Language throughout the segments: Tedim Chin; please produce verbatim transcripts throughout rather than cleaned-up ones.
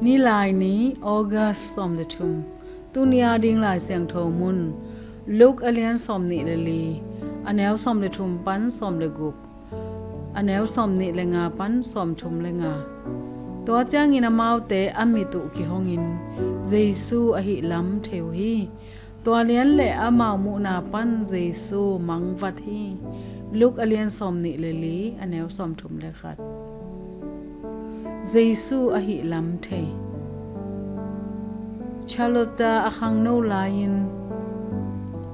Nilai ni, August sawm le thum. Tuni a ding Lai Siangtho mun, Luke a lian sawm nih le li, a neu sawm le thum pan sawm le guk, a neu sawm nih le nga pan sawm thum le nga. Tua ciangin amaute a mit uh kihongin Jesu ahih lam thei uh hi. Tua lian le amau muhna pan Jesu mangvat hi. Luke a lian sawm nih le li, a neu sawm thum le khat. Jesu ahih lam thei. Charlotte a khangno lai-in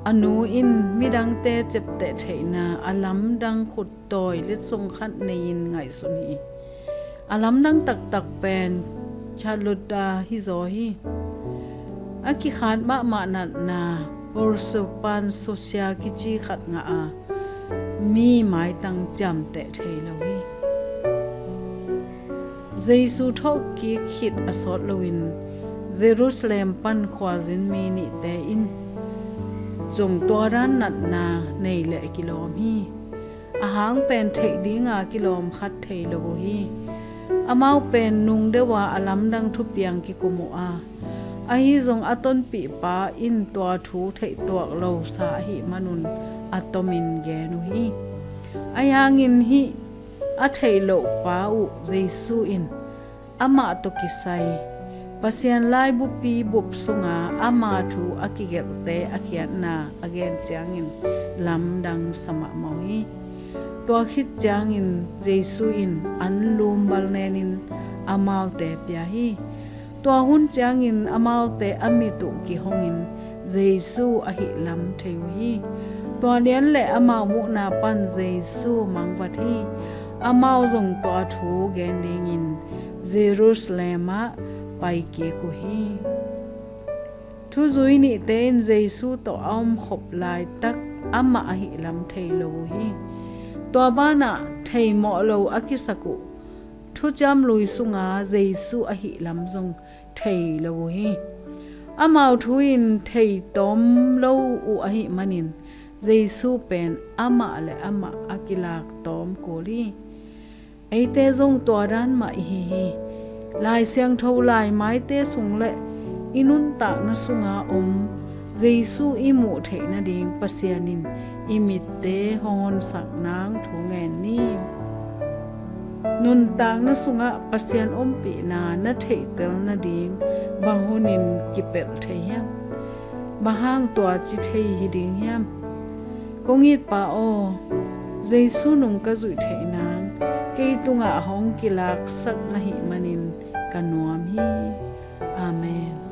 a nu in midangte ciapteh theihna a lamdang khuttawi litsong khat nei-in ngaihsun hi. A lamdang taktak pen Charlotte hi zaw hi. A kikhat mahmah natna Porcello pan social kici khat ngah a, mi maitang ciamteh thei lo hi. Jesu thawhkik khit a sawt loin Jerusalem pan khualzin mi nihte in zong tua dan natna nei leh kilawm hi. Ahang pen theih dinga kilawm khat thei lo uh hi. Amau pen nung deuh a a lamdang thupiang kikum uh a, ahi zong a tonpihpa in tua thu theihtuak losa ahih manun a tomin gen uh hi. Ahi hangin hih a theih lohpa uh Jesu in amah tawh kisai Pasian laibupi bup sunga ama thu a kigelhte a khiatna a gen ciangin lamdang sa mahmah uh hi. Tua khit ciangin Jesu in anlum bal nenin amaute pia hi. Tua hun ciangin amaute a mit uh kihongin Jesu ahih lam thei uh hi. Tua lian le amau muhna pan Jesu mangvat hi. Amau zong tua thu gen dingin Jerusalem ah paikik uh hi. Thuzui nihte in Jesu tawh a omkhop laitak amah ahih lam thei lo uh hi. Tua banah theimawh lo a kisak uh thuciam lui sunga Jesu ahih lam zong thei lo uh hi. Amau thu in thei tawm lo uh ahih manin Jesu pen amah le amah a kilak tawm kul hi. Eite zong tua dan mah ihi hi. Lai Siangtho laimaite sung le i nuntakna sunga om Jesu i muh theih nading Pasian in i mitte hong honsak nang thu ngen ni. Nuntakna sungah Pasian ompihna na theihtel nading bang hunin kipelh thei hiam? Bang hang tua ci thei hi ding hiam? Kong it Pa aw, Jesu nung ka zuih theih nang kei tungah hong kilaksak na hih manin ka nuam hi. Amen.